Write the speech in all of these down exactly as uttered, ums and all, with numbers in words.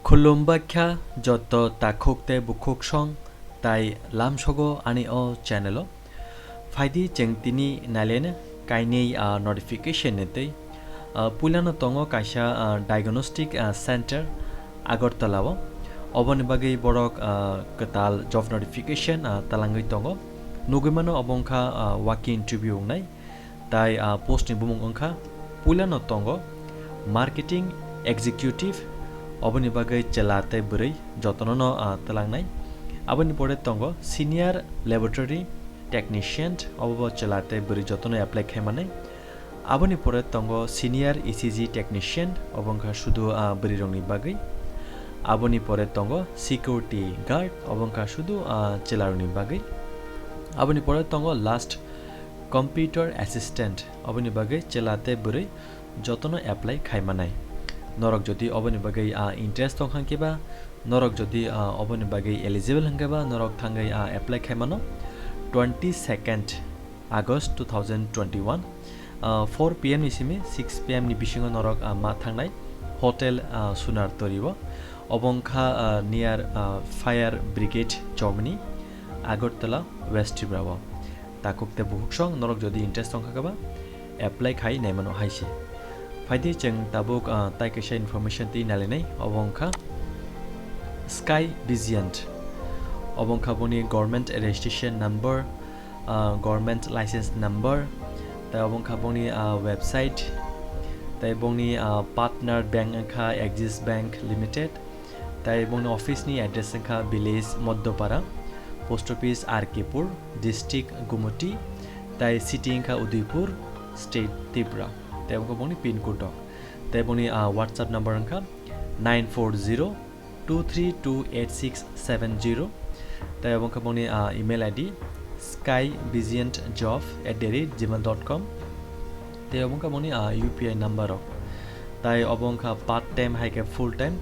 Khulumbaikha joto takhuk tei bukhuk song tai lamsogo ani o channel o. Phaidi chwng tini nailena kainwi, ah, notification ni twi. Ah, puilano tongo kaisa, ah, diagnostic, ah, center Agartala o. Oboni bagwi borok, ah, kwtal job notification, ah, talangwi tongo. Nugwi mano obo wngkha, ah, walk-in interview wngnai. Tai, ah, post ni bumung wngkha, puilano tongo marketing executive, oboni bagwi chwla tei bwrwi jotono no, ah, twlangnai. Aboni pore tongo senior laboratory technician, obo bo chwla tei bwrwi jotono apply khaimani. Aboni pore tongo senior E C G technician, obo wngkha sudu, ah, bwrwi rokni bagwi. Aboni pore tongo security guard, obo wngkha sudu, ah, chwla rokni bagwi. Aboni pore tongo last computer assistant, oboni bagwi chwla tei bwrwi jotono apply khaimanai. Norok jodi oboni bagwi, ah, interest tongkha hwnkhe ba, norok jodi, ah, oboni bagwi eligible hwnkhe ba, norok thangwi, ah, apply khaimano twenty second August two thousand twenty-one, ah, four P M ni simi six P M ni bisingo norok, ah, ma thangnai hotel, ah, Sunar Tori o. Obo wngkha, ah, near, ah, Fire Brigade Chowmini, Agartala, West Tripura o. Takhuk tei bukhuk song norok jodi interest tongkha khe ba apply khai naimano hai se. Phaidi chwng tabuk, ah, tai kaisa information twi nalinai, obo wngkha Sky Vision. Obo wngkha boni government registration number, ah, government license number, tei obo wngkha boni, ah, website, tei boni, ah, partner bank wngkha Axis Bank Limited. Tai bongni office ni address wngkha village Modopara, post office R K Pur, district Gumoti, tai city wngkha Udaipur, state Tripura. Tai wngkha bongni pin code rok. Tai bongni, ah, WhatsApp number wngkha nine four zero two three two eight six seven zero. Tai obo wngkha bongni, ah, email I D sky vision job at the rate gmail dot com. Tai obo wngkha bongni, ah, U P I number rok. Tai obo wngkha part time hai khe full time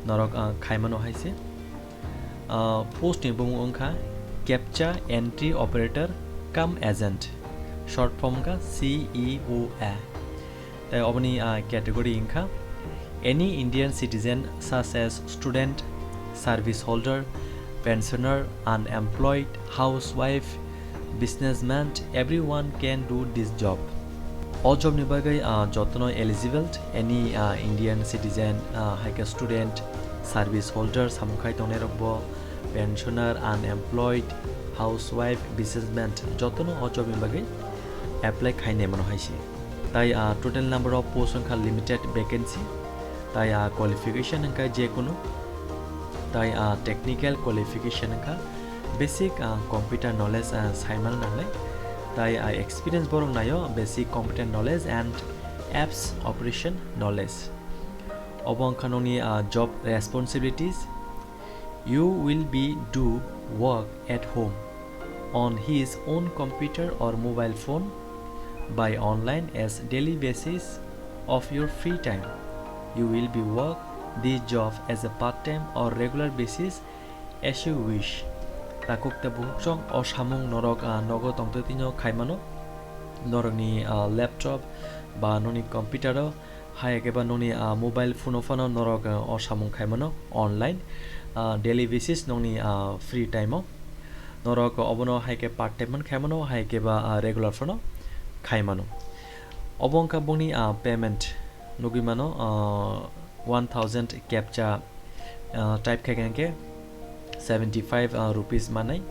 norok, ah, khaimano hai se. Ah, post ni bumung wngkha captcha entry operator cum agent, short form wngkha C E O A. Tai oboni, ah, category wngkha any Indian citizen such as student, service holder, pensioner, unemployed, housewife, businessman, everyone can do this job. O job ni bagwi, ah, jotono eligible, any, ah, Indian citizen, ah, hai khe student, service holder, samung khai tongnai rok bo, pensioner, unemployed, housewife, businessman, jotono o job ni bagwi apply khai naimano hai se. Tai, ah, total number of post wngkha limited vacancy. Tai, ah, qualification wngkha je kunu. Tai, ah, technical qualification wngkha basic, ah, computer knowledge, ah, saiman nangnai. Tai, ah, experience borok naio basic computer knowledge and apps operation knowledge. Obo wngkha nokni, ah, job responsibilities. You will be do work at home on his own computer or mobile phone by online as daily basis of your free time. You will be work this job as a part time or regular basis as you wish. Takhuk tei bukhuk song o samung norok, ah, nogo tongtwi tino khaimano. Norokni, ah, laptop ba nokni computer o hai khe ba nokni, ah, mobile phone o phano norok, ah, o samung khaimano online, ah, daily basis nokni, ah, free time o. Norok obono hai khe part time phano khaimano, hai khe ba, ah, regular phano khaimano. Obo wngkha bongni, ah, payment nugwi mano, ah, one thousand captcha, ah, type khai khe seventy five, ah, rupees manai.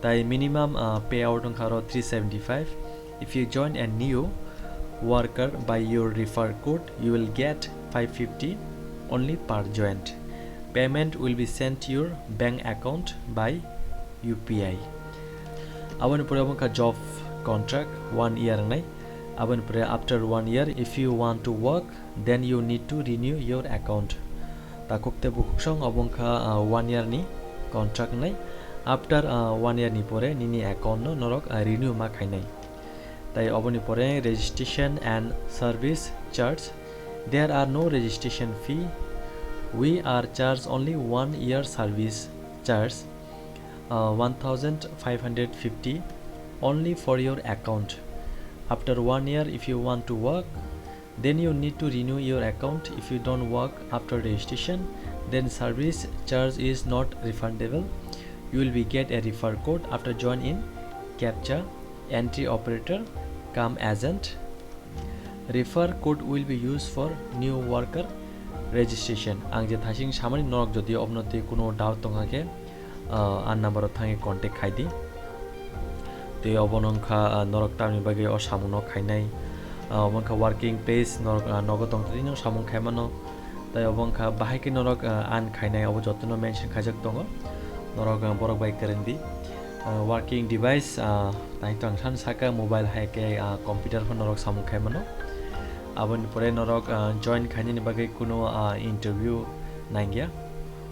Tai minimum, ah, payout wngkha aro three seventy five. If you join a new worker by your refer code, you will get five fifty only per joint. Payment will be sent to your bank account by U P I. Aboni pore obo wngkha job contract one year wngnai. Aboni pore after one year, if you want to work, then you need to renew your account. Takhuk tei bukhuk song obo wngkha, ah, one year ni contract wngnai. After, ah, one year ni pore nini account no norok, ah, renew ma khainai. Tai oboni pore registration and service charge. There are no registration fee. We are charge only one year service charge, uh, one thousand five hundred fifty only for your account. After one year, if you want to work, then you need to renew your account. If you don't work after registration, Then service charge is not refundable. You will be get a refer code after join in captcha entry operator cum agent. Refer code will be used for new worker registration. Ang je thaising samani norok jodi obno tei kuno doubt tongkha khe, ah, a number o thangwi contact khaidi. Tei obo wngkha, ah, norok tamni bagwi o samungno khainai. Ah, obo wngkha working place, norok, ah, nogo tongthai no samung khaimano. Tei obo wngkha bahai khe norok, ah, earn khainai, obo jotono mention khaijak tongo. Norok, ah, borok bai kwrwngdi. Ah, working device, ah, tei tong san saka mobile hai khe, ah, computer pho norok samung khaimano. Aboni pore norok, ah, join khainani bagwi kuno, ah, interview nangya.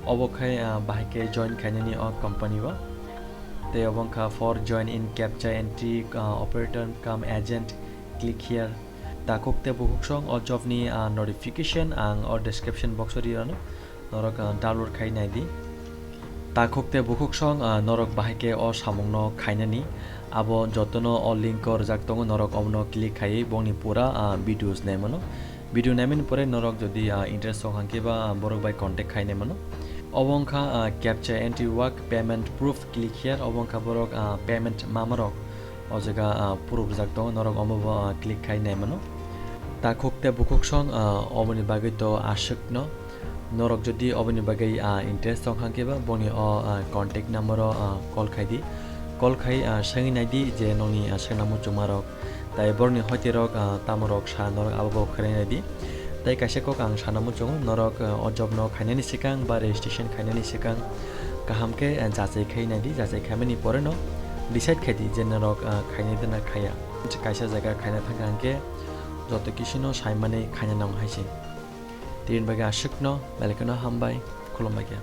Obo khai, ah, bahai khe join khainani o company o. Tei obo wngkha for join in captcha entry, ah, operator cum agent, click here. Takhuk tei bukhuksong o job ni, ah, notification ang o description box o ri rano, norok, ah, download khai naidi. Takhuk tei bukhuksong, ah, norok bahai khe o samungno khainani, abo jotono o link o rwjak tongo, norok omono click khaiwi bongni pura, ah, videos naimano. Video naimani pore norok jodi, ah, interest tong hangkhe ba, ah, borok bai contact khai naimano. Obo wngkha, ah, captcha entry work payment proof, click here. Obo wngkha borok, ah, payment mamarok o jaga, ah, proof rwjak tongo, norok omo bo, ah, click khai naimano. Takhuk tei bukhuksong, ah, oboni bagwi to aswkno. Norok jodi oboni bagwi, ah, interest tong hangkhe ba boni o, ah, contact number o, ah, call khaidi. Call khai, ah, swngwi naidi je nongni, ah, swngna muchungmarok. Tai borokni hoite rok, ah, tamo rok sa norok abo bo khainai di. Tai kaisa kok ang sana muchungo, norok, ah, o job no khainani swkang ba registration khainani swkang kaham khe, ah, jachai khai nai di, jachai khaimani pore no decide khai di je norok, ah, khainai dena khaya. Kaisa jaga khaina thangkha hwnkhe joto kisu no saimani khaina nango hai se. Tini bagwi aswkno, belai kheno hambai, khulumbai khe.